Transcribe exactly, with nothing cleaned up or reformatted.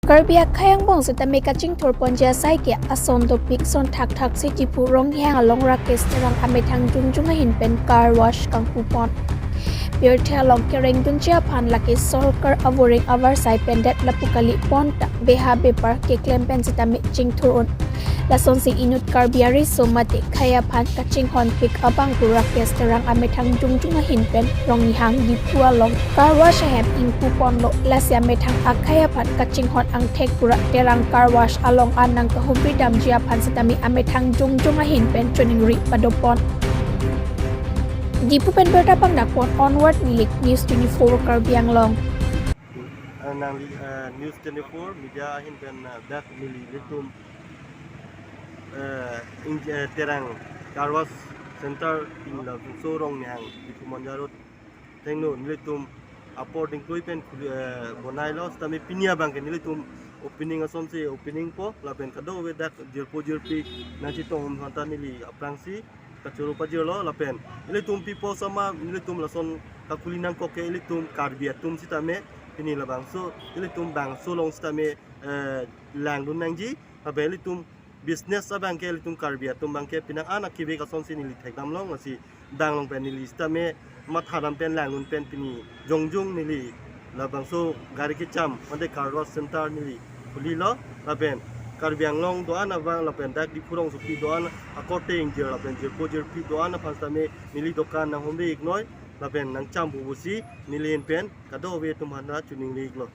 Karbi akhei angbong sitame kachingthur ponji asai ke ason dopik ason thakthak si Diphu Ronghang along Rakesh Terang amethang jongjong ahin pen car wash kangpu pon. Pirthe along kereng dunji aphan lake sorkar avoreng avarsai pendet lapu kali pon ta beha bepar keklem pen sitame chingthur un. Lasonsi inut Karbi ariso mate khei aphan kachinghon pik abang pu Rakesh Terang amethang jongjong ahin pen Ronghang Diphu along car wash ahem ingpu ponlo. Lasi amethang akhei aphan kachinghon angthek pura Terang car wash along an nangkahumri damji aphan sitame amethang jongjong ahin pen choningri padopon. Diphu pen birta pangdak pon Onward Milik, News twenty-four Karbi Anglong. Eh, nangli, eh, News twenty-four media ahin pen, eh, dak neli ilitum, eh, ing-, eh, Terang car wash center in Labangso Ronghang Diphu Manja Road thengno nelitum apor dingkloi pen khuli, eh, bonailo sitame pini abang ke nelitum opening asonsi opening po lapen kadokave dak jirpo jirpi nangchetong aphan ta neli aphrangsi kachoro pajirlo lapen ilitum people sama ilitum lason kakuli nangkok ke ilitum Karbi atum sitame pini labangso ilitum bangso along sitame, eh, langdun nangji lapen ilitum business abang ke ilitum Karbi atum abang ke penang an akivek asonsi neli thekdamlong lasi danglong pen neli sitame mathadam pen langdun pen pini jongjong neli labangso gari kecham mate car wash center neli khulilo lapen Karbi Anglong do-an abang lapen dak Diphu rongsopi do-an akorte ingjir lapen jirpo jirpi do-an aphan sitame neli dokan nanghumri iknoi lapen nangcham bubusi neli ahin pen kadokave atum aphan ta choningri iklo.